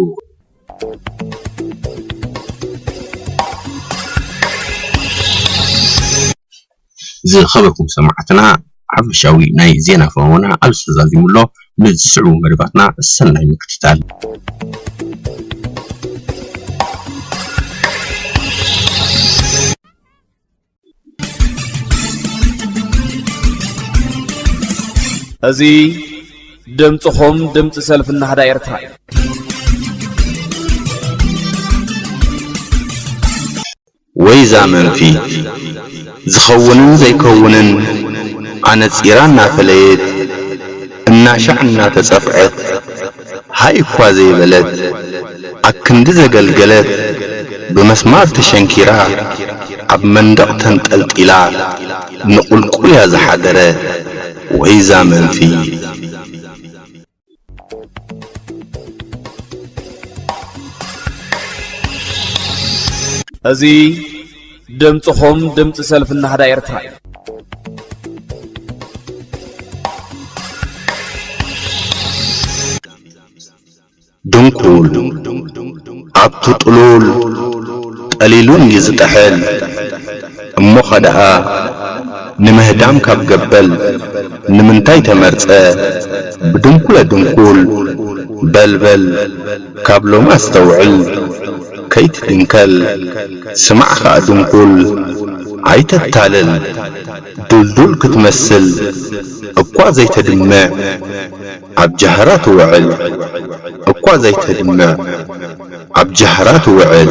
ዝኸበርኩም ሰማዕትና፣ ሓፈሻዊ ናይ ዜና ፈነወና ኣብዚ ተዛዚሙ ኣሎ። ንዝስዕቡ መደባትና ሰናይ ምክትታል። እዚ ድምፅኹም ድምፂ ሰልፊ ናህዳ ኤርትራ እዩ። ወይዛ መንፊ ዝኸውንን ዘይከውንን ኣነጺራ እናፈለየት እናሻዕ እናተጸፍዐት ሃይ እኳ ዘይበለት ኣክንዲ ዘገልገለት ብመስማር ተሸንኪራ ኣብ መንደቕ ተንጠልጢላ ንቑልቁል እያ ዝሓደረ ወይዛ መንፊ። እዚ ድምፅኹም ድምፂ ሰልፊ ናህዳ ኤርትራ እዩ። ድንኩል ኣብቲ ጥሉል ጠሊሉን እዩ ዝጠሐል። እሞ ኸደኣ ንምህዳም ካብ ገበል ንምንታይ ተመርጸ? ብድንኩለ ድንኩል በል በል ካብ ሎሚ ኣስተውዕል ከይትድንከል። ስማዕ ኸኣ ድንኩል ኣይተታልል። ድልዱል ክትመስል እኳ ዘይተድምዕ ኣብ ጃህራ ትውዕል እኳ ዘይተድምዕ ኣብ ጃህራ ትውዕል።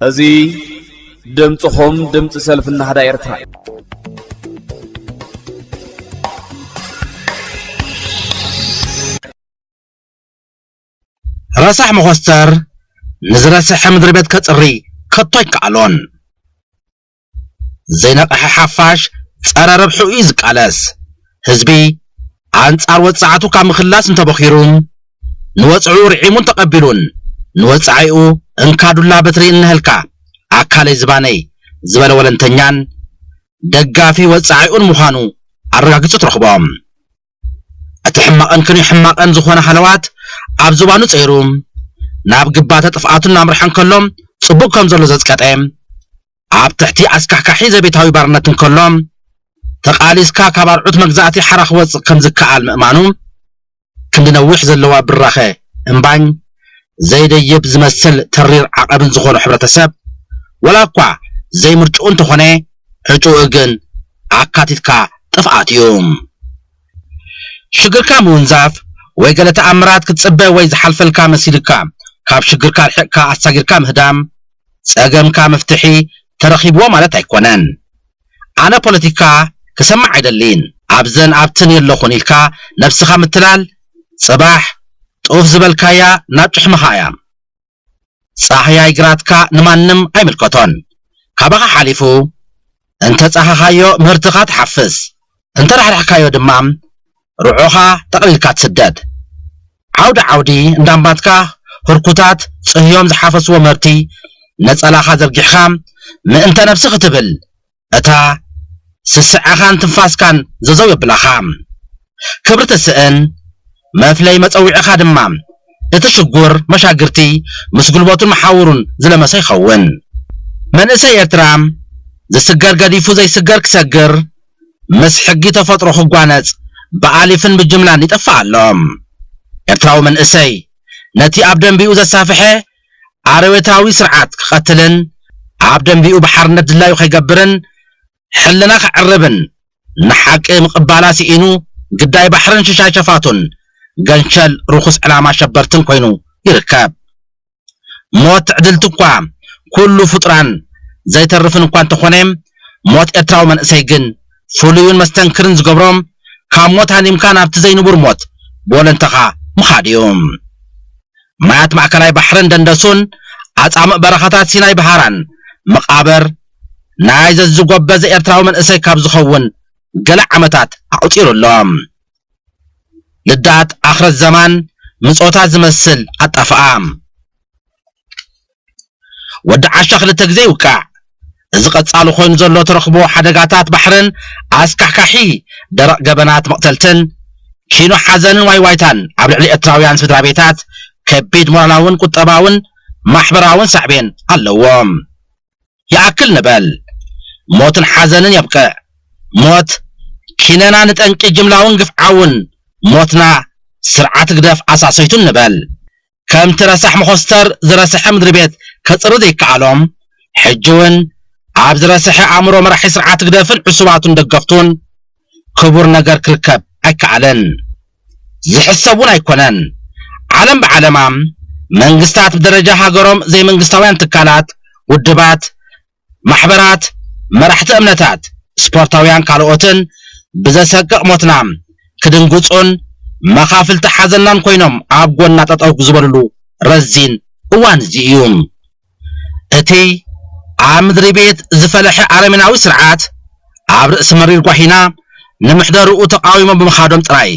እዚ ድምፅኹም ድምፂ ሰልፊ ናህዳ ኤርትራ እዩ። ረሳሕ መኾስተር ንዝረስሐ ምድሪ ቤት ከጽሪ ከቶ ኣይከኣሎን። ዘይነቕሐ ሓፋሽ ጸረ ረብሕኡ እዩ ዝቃለስ። ህዝቢ ኣንጻር ወጻዕቱ ካብ ምኽላስ እንተቦኺሩ፣ ንወጽዕኡ ርዒሙን ተቐቢሉን ንወጻዒኡ እንካ ዱላ በትሪ እንሀልካ ኣካለይ ዝባነይ ዝበለ ወለንተኛን ደጋፊ ወጻዒኡን ምዃኑ ኣረጋጊጹ ትረኽቦ። እቲ ሕማቕን ክንዩ ሕማቕን ዝኾነ ሃለዋት ኣብ ዝባኑ ጸይሩ ናብ ግባተ ጥፍኣቱ እናምርሐ እንከሎ ጽቡቕ ከም ዘሎ ዘጽቀጠ ኣብ ትሕቲ ኣስካሕካሒ ዘቤታዊ ባርነት እንከሎ ተቓሊስካ ካብ ኣርዑት መግዛእቲ ሓራ ክወጽእ ከም ዝከኣል ምእማኑ ክንዲ ነዊሕ ዘለዋ ብራኸ እምባኝ ዘይደይብ ዝመስል ተሪር ዓቐብን ዝኾኖ ሕብረተሰብ፣ ወላ እኳ ዘይምርጭኡ እንተኾነ፣ ዕጭኡ ግን ኣካቲትካ ጥፍኣት እዩ። ሽግርካ ምውንዛፍ ወይ ገለ ተኣምራት ክትጽበ ወይ ዝሓልፈልካ መሲልካ ካብ ሽግርካ ርሒቕካ ኣሳጊርካ ምህዳም፣ ጸገምካ መፍትሒ ተረኺብዎ ማለት ኣይኮነን። ኣነ ፖለቲካ ክሰምዕ ኣይደልይን፣ ኣብዘን ኣብትን የለኹን ኢልካ ነብስኻ ምትላል ጽባሕ ጡፍ ዝበልካያ ናብ ጭሕምኻ እያ። ጻህያይ ግራትካ ንማንም ኣይምልከቶን። ካባኻ ሓሊፉ እንተ ጻኻኻዮ ምህርትኻ ትሓፍስ፣ እንተ ራሕራሕካዮ ድማ ርዑኻ ጠቕሊልካ ትስደድ። ዓውዲ ዓውዲ እንዳምባትካ ህርኩታት ጽህዮም ዝሓፈስዎ ምህርቲ ነጸላኻ ዘርጊሕኻ ምእንተ ነብሲ ክትብል እታ ስስዐኻን ትንፋስካን ዘዘው የብላኻ። ክብሪ ትስእን መፍለይ መጸዊዕኻ ድማ እቲ ሽጉር መሻግርቲ ምስ ጉልበቱን መሓውሩን ዝለመሰ ይኸውን። መንእሰይ ኤርትራ ዝስገር ገዲፉ ዘይስገር ክሰግር ምስ ሕጊ ተፈጥሮ ክጓነጽ ብኣሊፍን ብጅምላን ይጠፍእ ኣሎ። ኤርትራዊ መንእሰይ ነቲ ኣብ ደንቢኡ ዘሳፍሐ ኣረቤታዊ ስርዓት ክቐትልን ኣብ ደንቢኡ ብሓርነት ድላዩ ከይገብርን ሕልና ከዕርብን ንሓቂ ምቕባላ ስኢኑ ግዳይ ባሕርን ሽሻይ ሸፋቱን ገንሸል ርኹስ ዕላማ ሸበርትን ኮይኑ ይርከብ። ሞት ትዕድልቲ እኳ ኩሉ ፍጡራን ዘይተርፍን እኳ እንተኾነ፣ ሞት ኤርትራዊ መንእሰይ ግን ፍሉይን መስተንክርን ዝገብሮ ካብ ሞት ሃሊምካ ናብቲ ዘይንቡር ሞት ብወለንተኻ ምኻድ እዩ። ማያት ማእከላይ ባሕርን ደንደሱን ኣጻምእ በረኻታት ሲናይ ብሃራን መቓብር ናይ ዘዝጎበዘ ኤርትራዊ መንእሰይ ካብ ዝኸውን ገለ ዓመታት ኣቑጺሩ ኣሎ። ልዳት ኣኽረት ዘማን ምጾታት ዝመስል ኣጣፍኣ። ወዲ ዓሻ ክልተ ግዜ ይውቃዕ። እዚ ቀጻሊ ኮይኑ ዘሎ ተረኽቦ ሓደጋታት ባሕርን ኣስካሕካሒ ደረቕ ገበናት መቕተልትን ኪኖ ሓዘንን ዋይዋይታን ኣብ ልዕሊ ኤርትራውያን ስድራ ቤታት ከቢድ ሞራላውን ቁጠባውን ማሕበራውን ሳዕቤን ኣለዎ። ይኣክል ንበል። ሞትን ሓዘንን የብቅዕ። ሞት ኪነና ንጠንቂ ጅምላውን ግፍዓውን ሞትና ስርዓት ህግደፍ ኣሳሰይቱን ንበል። ከምቲ ረሳሕ መኾስተር ዝረስሐ ምድሪ ቤት ከጽሪ ዘይከኣሎም፣ ሕጂ እውን ኣብ ዝረስሐ ኣእምሮ መራሒ ስርዓት ህግደፍን ዕሱባቱን ደገፍቱን ክቡር ነገር ክርከብ ኣይከኣለን። ዝሕሰብ እውን ኣይኮነን። ዓለም ብዓለማ መንግስታት ብደረጃ ሃገሮም ዘይመንግስታውያን ትካላት፣ ውድባት፣ ማሕበራት፣ መራሕቲ እምነታት፣ ስፖርታውያን ካልኦትን ብዘሰቅቕ ሞትና ክድንግጹን መኻፍልቲ ሓዘናን ኮይኖም ኣብ ጎና ጠጠው ዝበልሉ ረዚን እዋን እዚ እዩ። እቲ ኣብ ምድሪ ቤት ዝፈለሐ ኣረሜናዊ ስርዓት ኣብ ርእሲ መሪር ጓሂና ንምሕደርኡ ተቃዊሞም ብምኻዶም ጥራይ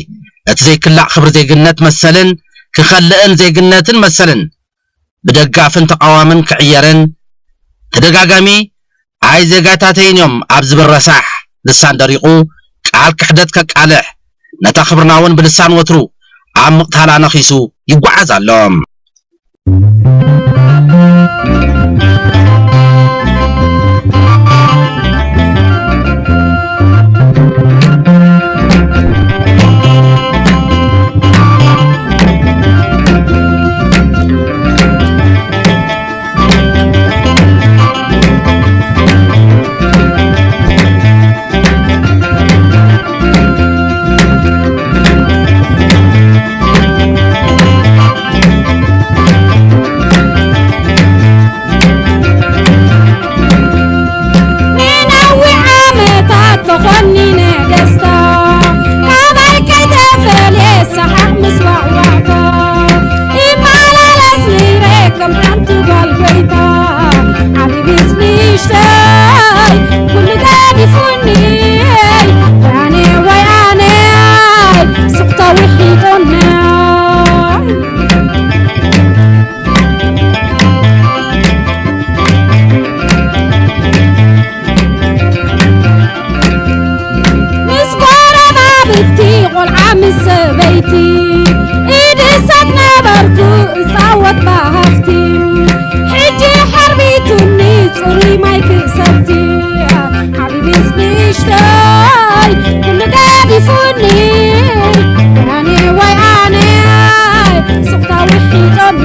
እቲ ዘይክላእ ክብሪ ዜግነት መሰልን ክኸልእን ዜግነትን መሰልን ብደጋፍን ተቃዋምን ክዕየርን ተደጋጋሚ ኣይ ዜጋታተይን እዮም ኣብ ዝብል ረሳሕ ልሳን ደሪቑ ቃል ክሕደት ከቃልሕ ነታ ክብርና እውን ብልሳን ወትሩ ኣብ ምቕታላ ነኺሱ ይጓዓዝ ኣሎ። ንነዊሕ ዓመታት ተኾኒነ ደስታ፣ ካባይ ከይተፈልየ ሰሓቕ ምስ ዋዕዋዕታ፣ ይመላለስ ነይረ ከም ሓንቲ ጓል ጎይታ። ዓብይ ምስ ንእሽተይ ኩሉ ገዲፉኒ፣ ወያነ ወያነ ስቕታ ውሒጦኒ። ምስ ጎረባብቲ ቆልዓ ምስ ሰበይቲ ኢድሳት ነበርኩ እጻወት ብሃፍቲ። ሕጂ ሓርቢቱኒ ጽሩይ ማይ ክሰቲ። ዓብይ ምስ ንእሽተይ ኩሉ ገዲፉኒ፣ ወያነ ወያነ ስቕታ ውሒጦኒ።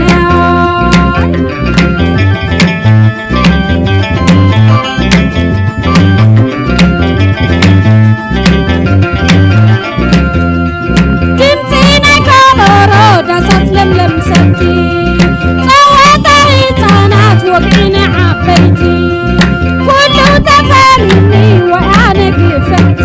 ድምጺ ናይ ከበሮ ዳሳት ለምለም ሰቲ፣ ጸወታ ህጻናት ወግዒ ናይ ዓበይቲ፣ ኩሉ ተፈሪኒ ወያነ ግፈቲ።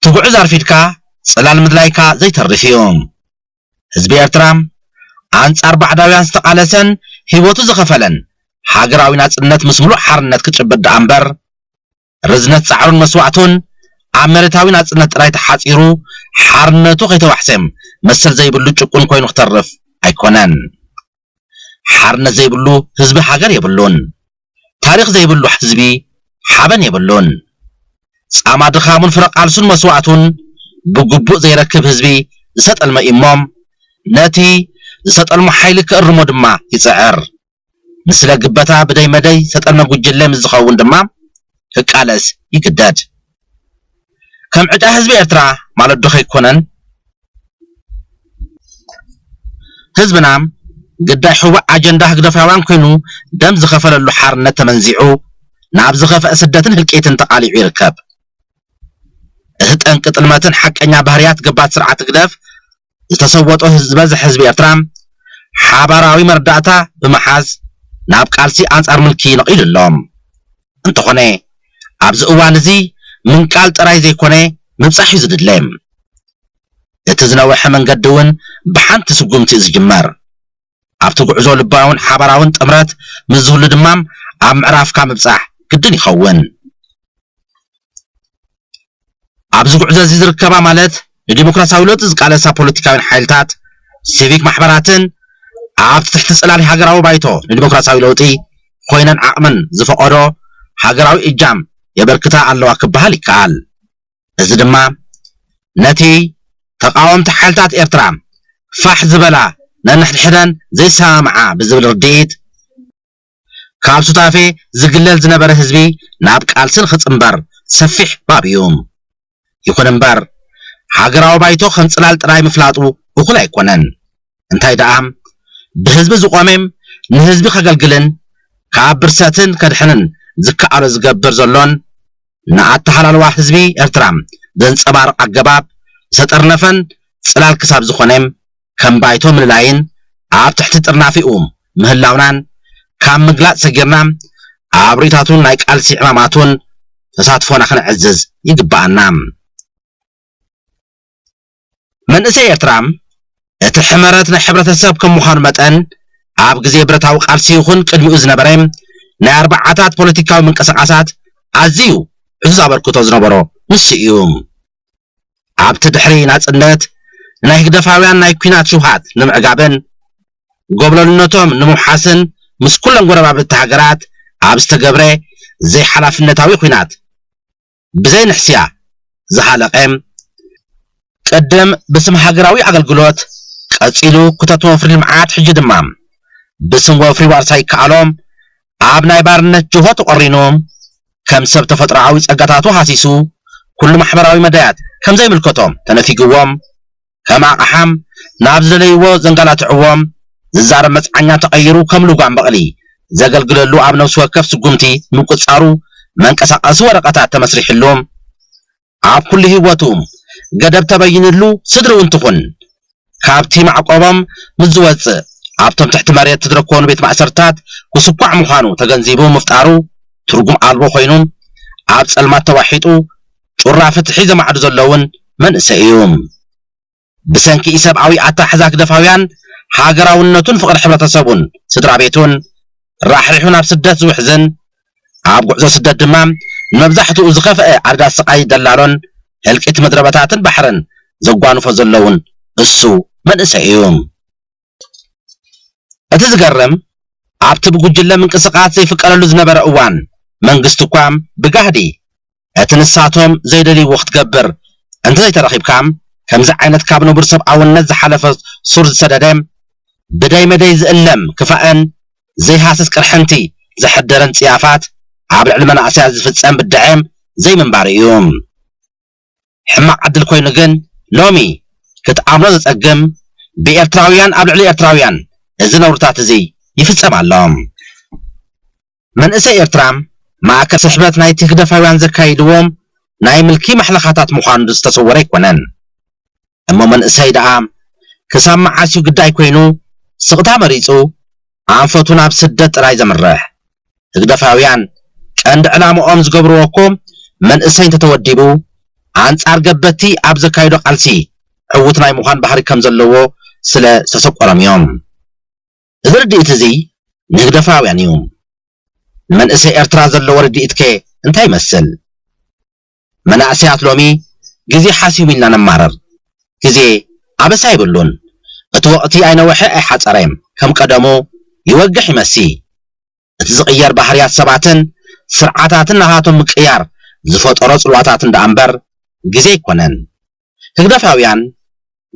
ትጉዕዝ ኣርፊድካ ጽላል ምድላይካ ዘይተርፍ እዩ። ህዝቢ ኤርትራ ኣንጻር ባዕዳውያን ዝተቓለሰን ህይወቱ ዝኸፈለን ሃገራዊ ናጽነት ምስ ምሉእ ሓርነት ክጭብጥ ደኣ እምበር፣ ርዝነት ጻዕሩን መስዋእቱን ኣብ መሬታዊ ናጽነት ጥራይ ተሓጺሩ፣ ሓርነቱ ከይተዋሕሰም መሰል ዘይብሉ ጭቁን ኮይኑ ክተርፍ ኣይኮነን። ሓርነት ዘይብሉ ህዝቢ ሃገር የብሉን። ታሪኽ ዘይብሉ ህዝቢ ሓበን የብሉን። ጻማ ድኻሙን ፍረ ቃልሱን መስዋእቱን ብግቡእ ዘይረክብ ህዝቢ ዝተጠልመ እዩ እሞ፣ ነቲ ዝተጠልሞ ሓይሊ ክእርሞ ድማ ይጽዕር። ንስለ ግበታ ብደይ መደይ ዝተጠልመ ጉጅለ ምስ ዝኸውን ድማ ክቃለስ ይግደድ። ከም ዕጫ ህዝቢ ኤርትራ ማለት ዶ ከይኮነን? ህዝብና ግዳይ ሕቡእ ኣጀንዳ ህግደፋውያን ኮይኑ ደም ዝኸፈለሉ ሓርነት ተመንዚዑ ናብ ዝኸፍአ ስደትን ህልቂትን ተቓሊዑ ይርከብ። እቲ ጠንቂ ጥልመትን ሓቀኛ ባህርያት ገባት ስርዓት ህግደፍ ዝተሰወጦ ዝበዝሕ ህዝቢ ኤርትራ ሓባራዊ መረዳእታ ብምሓዝ ናብ ቃልሲ ኣንጻር ምልኪ ነቒሉ ኣሎ። እንተኾነ ኣብዚ እዋን እዚ ምንቃል ጥራይ ዘይኮነ ምብጻሕ እዩ ዝድለ። እቲ ዝነውሐ መንገዲ እውን ብሓንቲ ስጉምቲ እዩ ዝጅመር። ኣብቲ ጉዕዞ ልባውን ሓባራውን ጥምረት ምስ ዝህሉ ድማ ኣብ ምዕራፍካ ምብጻሕ ግድን ይኸውን። ኣብዚ ጉዕዞ እዚ ዝርከባ ማለት ንዲሞክራሲያዊ ለውጢ ዝቃለሳ ፖለቲካውያን ሓይልታት፣ ሲቪክ ማሕበራትን ኣብ ትሕቲ ጽላል ሃገራዊ ባይቶ ንዲሞክራሲያዊ ለውጢ ኮይነን ዓቕመን ዝፈቐዶ ሃገራዊ እጃም የበርክታ ኣለዋ ክበሃል ይከኣል። እዚ ድማ ነቲ ተቓወምቲ ሓይልታት ኤርትራ ፋሕ ዝበላ ነንሕድሕደን ዘይሰማምዓ ብዝብል ርድኢት ካብ ሱታፌ ዝግለል ዝነበረ ህዝቢ ናብ ቃልሲ ንኽጽንበር ሰፊሕ ባብ እዩ። ይኹን እምበር፣ ሃገራዊ ባይቶ ከም ጽላል ጥራይ ምፍላጡ እኹል ኣይኮነን። እንታይ ደኣ፣ ብህዝቢ ዝቖመ ንህዝቢ ከገልግልን ካብ ብርሰትን ከድሕንን ዝከኣሎ ዝገብር ዘሎን ንኣተሃላልዋ ህዝቢ ኤርትራ ዘንጸባርቕ ኣገባብ ዝተጠርነፈን ጽላል ክሳብ ዝኾነ ከም ባይቶ ምልላይን ኣብ ትሕቲ ጥርናፊኡ ምህላውናን ካብ ምግላጽ ሰጊርና ኣብ ርእይታቱን ናይ ቃልሲ ዕማማቱን ተሳትፎና ክነዕዝዝ ይግብኣና። መንእሰይ ኤርትራ እቲ ሕመረት ናይ ሕብረተሰብ ከም ምዃኑ መጠን ኣብ ግዜ ብረታዊ ቃልሲ ይኹን ቅድሚኡ ዝነበረ ናይ ኣርባዓታት ፖለቲካዊ ምንቅስቓሳት ኣዝዩ ዕዙዝ ኣበርክቶ ዝነበሮ ንሱ እዩ። ኣብቲ ድሕሪ ናጽነት ናይ ህግደፋውያን ናይ ኲናት ሽውሃት ንምዕጋብን ጎብለልነቶም ንምውሓስን ምስ ኩለን ጎረባብቲ ሃገራት ኣብ ዝተገብረ ዘይሓላፍነታዊ ኲናት ብዘይ ንሕስያ ዝሃለቐ፣ ቅድም ብስም ሃገራዊ ኣገልግሎት፣ ቀጺሉ ክተት ወፍሪ ልምዓት፣ ሕጂ ድማ ብስም ወፍሪ ዋርሳይ ይከኣሎም ኣብ ናይ ባርነት ጅሆ ተቖሪኑ፣ ከም ሰብ ተፈጥሮኣዊ ጸጋታቱ ሃሲሱ፣ ኩሉ ማሕበራዊ መዳያት ከም ዘይምልከቶም ተነፊግዎም፣ ከም ኣቕሓም ናብ ዝደለይዎ ዘንጋላትዕዎም፣ ዝዛረብ መጽዓኛ ተቐይሩ ከም ልጓም በቕሊ ዘገልግለሉ ኣብ ነፍሲ ወከፍ ስጉምቲ ምቁጽጻሩ መንቀሳቐሲ ወረቐታት ተመስሪሕሉ፣ ኣብ ኩሉ ህይወቱ ገደብ ተበይንሉ ስድሪ እውን ትኹን ካብቲ ማዕቆቦም ምስ ዝወጽእ ኣብቶም ትሕቲ መሬት ዝርከቡ ቤት ማእሰርታት ክስኳዕ ምዃኑ ተገንዚቡ ምፍጣሩ ትርጉም ኣልቦ ኮይኑ ኣብ ጸልማት ተዋሒጡ ጩራ ፍትሒ ዘማዕዱ ዘለውን መንእሰይ እዩ። ብሰንኪ ኢሰብኣዊ ኣተሓሕዛ ህግደፋውያን ሃገራውነቱን ፍቕሪ ሕብረተሰቡን ስድራ ቤቱን ራሕሪሑ ናብ ስደት ዝውሕዝን ኣብ ጉዕዞ ስደት ድማ ንመብዛሕትኡ ዝኸፍአ ኣደዳ ስቓይ ደላሎን ህልቂት ምድረበታትን ባሕርን ዘጓንፎ ዘለውን እሱ መንእሰይ እዩ። እቲ ዝገርም ኣብቲ ብጉጅለ ምንቅስቓስ ዘይፍቀደሉ ዝነበረ እዋን መንግስቲ እኳ ብጋህዲ እቲ ንሳቶም ዘይደልይዎ ክትገብር እንተዘይተረኺብካ ከምዚ ዓይነት ካብ ንቡር ሰብኣውነት ዝሓለፈ ሱር ዝሰደደ ብደይ መደይ ዝእለም ክፋእን ዘይሃስስ ቅርሕንቲ ዘሕደረን ጽያፋት ኣብ ልዕሊ መናእሰያት ዝፍጸም ብድዐ ዘይምንባሩ እዩ። ሕማቕ ዕድል ኮይኑ ግን ሎሚ ክትኣምኖ ዘጸግም ብኤርትራውያን ኣብ ልዕሊ ኤርትራውያን እዚ ነውርታት እዚ ይፍጸም ኣሎ። መንእሰይ ኤርትራ ማእከል ስሕበት ናይቲ ህግደፋውያን ዘካይድዎም ናይ ምልኪ ማሕለኻታት ምዃኑ ዝተሰወረ ኣይኮነን። እሞ መንእሰይ ደኣ ክሳብ መዓስ እዩ ግዳይ ኮይኑ ስቕታ መሪጹ ኣንፈቱ ናብ ስደት ጥራይ ዘምርሕ? ህግደፋውያን ቀንዲ ዕላምኦም ዝገብርዎ እኮ መንእሰይ እንተተወዲቡ ኣንጻር ገበቲ ኣብ ዘካይዶ ቃልሲ ዕዉት ናይ ምዃን ባህሪ ከም ዘለዎ ስለ ዝተሰቆሮም እዮም። እዚ ርድኢት እዚ ንህግደፋውያን እዩ። ንመንእሰይ ኤርትራ ዘለዎ ርድኢትከ እንታይ ይመስል? መናእሰያት ሎሚ ግዜ ሓሲሙ ኢልና ነማርር። ግዜ ኣበሳ ይብሉን። እቲ ወቕቲ ኣይነወሐ ኣይሓጸረ፣ ከም ቀደሙ ይወግሕ ይመሲ። እቲ ዝቕየር ባህርያት ሰባትን ስርዓታትን ናታቶም ምቅያር ዝፈጠሮ ጽልዋታትን ደኣ እምበር ግዜ ኣይኮነን። ህግደፋውያን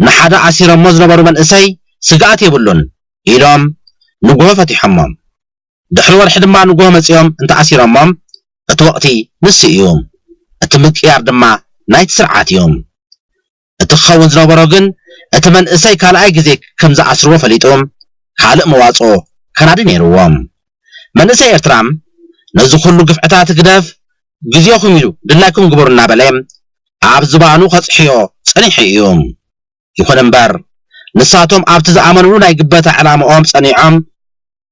ንሓደ ኣሲሮሞ ዝነበሩ መንእሰይ ስግኣት የብሉን ኢሎም ንግሆ ፈቲሖሞም። ድሕሪ ወርሒ ድማ ንግሆ መጺኦም እንተኣሲሮሞም እቲ ወቕቲ ንሱ እዩ። እቲ ምቅያር ድማ ናይቲ ስርዓት እዩ። እቲ ክኸውን ዝነበሮ ግን እቲ መንእሰይ ካልኣይ ግዜ ከም ዝኣስርዎ ፈሊጡ ካልእ መዋጽኦ ከናዲ ነይርዎም። መንእሰይ ኤርትራ ነዚ ኩሉ ግፍዕታት ግደፍ፣ ግዜኹም እዩ፣ ድላይኩም ግበሩ እናበለ ኣብ ዝባኑ ከጽሕዮ ጸኒሑ እዩ። ይኹን እምበር ንሳቶም ኣብቲ ዝኣመንሉ ናይ ግበታ ዕላምኦም ጸኒዖም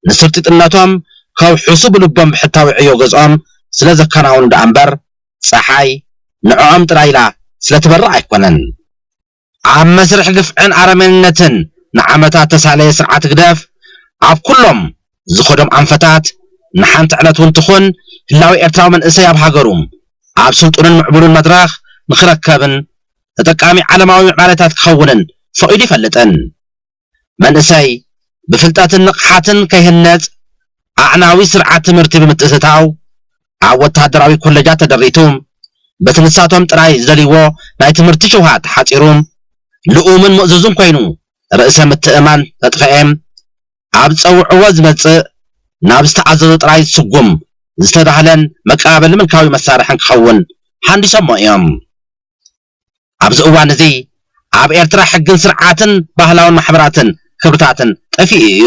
ንስርጢጥነቶም ከውሕሱ ብልቦም ብሕታዊ ዕዮ ገዝኦም ስለ ዘከናውኑ ደኣ እምበር ጸሓይ ንዕኦም ጥራይ ኢላ ስለ ትበርቕ ኣይኮነን። ኣብ መስርሕ ግፍዕን ኣረመኔነትን ንዓመታት ተሳለየ ስርዓት ህግደፍ ኣብ ኩሎም ዝኸዶም ኣንፈታት ንሓንቲ ዕለት እውን ትኹን ህላዊ ኤርትራዊ መንእሰይ ኣብ ሃገሩ ኣብ ስልጡንን ምዕቡልን መድረኽ ንኽረከብን ተጠቃሚ ዓለማዊ ምዕባለታት ክኸውንን ፈቒዱ ይፈልጥን። መንእሰይ ብፍልጠትን ንቕሓትን ከይህነጽ ኣዕናዊ ስርዓት ትምህርቲ ብምትእትታው ኣብ ወተሃደራዊ ኮለጃት ተደሪቱ በቲ ንሳቶም ጥራይ ዝደልይዎ ናይ ትምህርቲ ሽውሃት ተሓጺሩ ልኡምን ምእዙዝን ኮይኑ ርእሰ ምትእማን ተጥፈኤ ኣብ ዝጸውዕዎ ዝመጽእ ናብ ዝተኣዘዞ ጥራይ ዝስጉም ዝተዳህለን መቀባበሊ ምልካዊ መሳርሕን ክኸውን ሃንዲሶሞ እዮም። ኣብዚ እዋን እዚ ኣብ ኤርትራ ሕግን ስርዓትን ባህላውን ማሕበራትን ክብርታትን ጠፊኡ እዩ።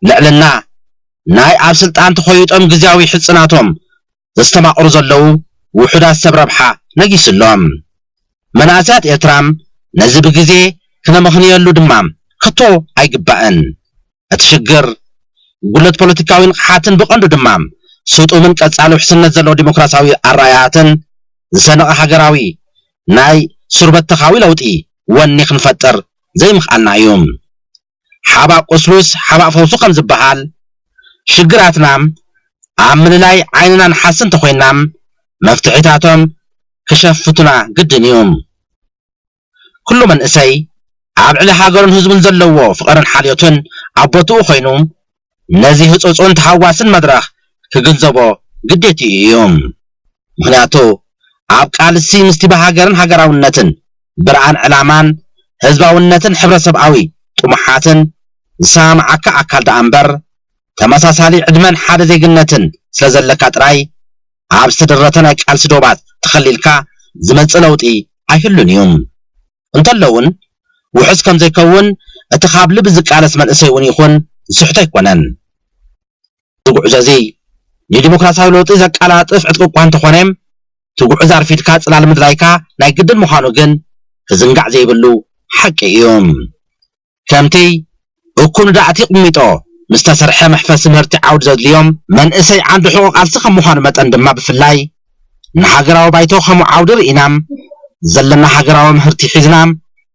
ልዕልና ናይ ኣብ ስልጣን ተኾይጦም ግዝያዊ ሕጽናቶም ዘስተማቕሩ ዘለዉ ውሑዳት ሰብ ረብሓ ነጊሱሎም። መናእሰያት ኤርትራ ነዚ ብግዜ ክነመኽንየሉ ድማ ከቶ ኣይግባእን። እቲ ሽግር ጉድለት ፖለቲካዊ ንቕሓትን ብቐንዱ ድማ ስጡምን ቀጻሊ ውሕስነት ዘለዎ ዲሞክራሲያዊ ኣረኣእያትን ዝሰነቐ ሃገራዊ ናይ ሱርበተኻዊ ለውጢ ወኒ ክንፈጥር ዘይምኽኣልና እዩ። ሓባእ ቁስሉስ ሓባእ ፈውሱ ከም ዝበሃል ሽግራትና ኣብ ምልላይ ዓይንና ንሓስ እንተኾይና መፍትሒታቶም ክሸፍቱና ግድን እዩ። ኩሉ መንእሰይ ኣብ ልዕሊ ሃገሩን ህዝቡን ዘለዎ ፍቕርን ሓልዮትን ኣብ ቦትኡ ኮይኑ ነዚ ህጹጽን ተሃዋስን መድረኽ ክግንዘቦ ግዴትኡ እዩ። ምኽንያቱ ኣብ ቃልሲ ምስቲ ብሃገርን ሃገራውነትን ብርኣን ዕላማን ህዝባውነትን ሕብረተሰብኣዊ ጥሙሓትን ዝሰማማዓካ ኣካል ደኣ እምበር ተመሳሳሊ ዕድመን ሓደ ዜግነትን ስለ ዘለካ ጥራይ ኣብ ዝተደረተ ናይ ቃልሲ ዶባት ተኸሊልካ ዝመጽእ ለውጢ ኣይህሉን እዩ። እንተሎ እውን ውሑስ ከም ዘይከውን እቲ ካብ ልቢ ዝቃለስ መንእሰይ እውን ይኹን ዝስሕቶ ኣይኮነን። እዚ ጉዕዞ እዚ ንዲሞክራሲያዊ ለውጢ ዘቀላጥፍ ዕጥቂ እኳ እንተኾነ እቲ ጉዕዞ ኣርፊድካ ጽላል ምድላይካ ናይ ግድን ምዃኑ ግን ክዝንጋዕ ዘይብሉ ሓቂ እዩ። ከምቲ እኩብ ንዳእቲ ቁሚጦ ምስ ተሰርሐ መሕፈሲ ምህርቲ ዓውዲ ዘድልዮም መንእሰይ ዓንዲ ሕቖ ቃልሲ ከም ምዃኑ መጠን ድማ ብፍላይ ንሃገራዊ ባይቶ ከም ዓውዲ ርኢና ዘለና ሃገራዊ ምህርቲ ሒዝና